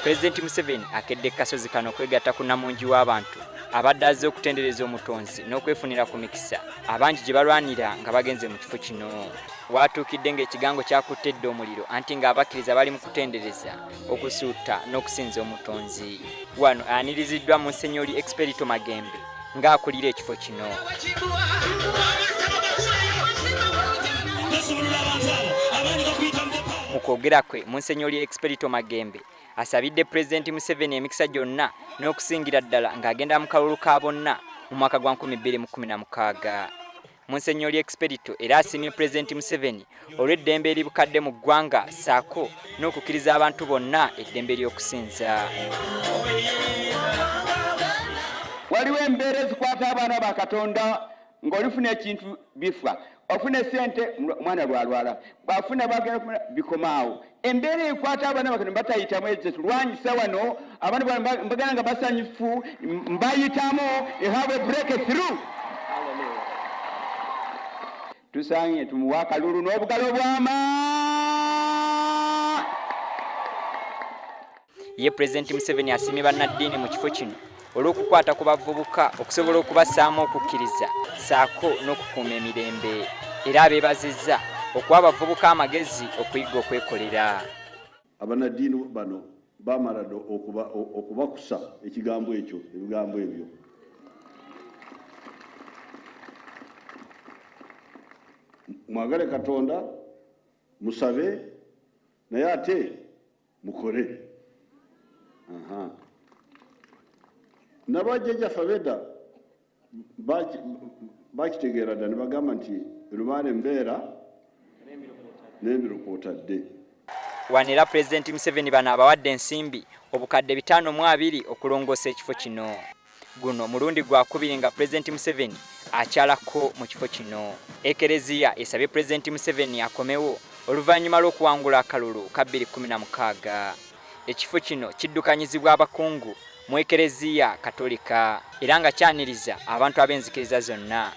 Pulezidenti Museveni akedde kasozi kano okwegatta ku namungi w'abantu abadde azze okutendereza omutonzi n'okwefunira ku mikisa abangi gye balwanira nga bagenze mu kifo kino. Waatuukidde ng'ekigango kyakutte dda omuliro anti ng'abakkiriza bali mu kutendereza, okusuuta n'okusinza omutonzi. Wano ayaniriziddwa Munsenyoli Experito Magembe ng'akulira ekifo kino. Mu kwogera kwe, Munsenyoli Experito Magembe asabidde Pulezidenti Museveni emikisa gyonna n'okusingira ddala ng'agenda mu kalulu ka bonna mu mwaka gwa 2016. Munsenyoli Experito era asiimye Pulezidenti Museveni olw'eddembe eribukadde mu ggwanga ssaako n'okukkiriza abantu bonna eddembe ly'okusinza. Waliwo embeera ezikwata abaana ba Katonda ng'olifuna ekintu bifa, ofuna esente omwana lwalwala, bwafuna bagenda kufuna bikomaawo. Embeera ekwata abaana ba Katonda batayitamu ezo tulwanyisa wano abaana mbagala nga basanyufu mbayitamu have a break through. Tusaanye tumuwe akalulu n'obugalo bw'ama. Ye Pulezidenti Museveni asiimye bannaddiini mu kifo kino olw'okukwata ku bavubuka okusobola okubassaamu okukkiriza ssaako n'okukuuma emirembe era abeebazizza okuwa abavubuka amagezi okuyiga okwekolera. Abannaddiini bano baamala dda okubakusa ekigambo ekyo, ebigambo ebyo. Mwagale Katonda, musabe, naye ate mukole. Aha. Nabajjajjaffe ab'edda bakitegeera dda ne bagamba nti lubaale mbeera n'embiro kw'otadde. Wano era Pulezidenti Museveni bano abawadde ensimbi obukadde 520 okulongoosa ekifo kino. Guno mulundi gwakubiri nga Pulezidenti Museveni akyalako mu kifo kino. Ekereziya esabye Pulezidenti Museveni akomewo oluvannyuma lw'okuwangula akalulu ka 2016. Ekifo kino kiddukanyizibwa abakungu mu Ekereziya Katolika era nga kyaniriza abantu ab'enzikiriza zonna.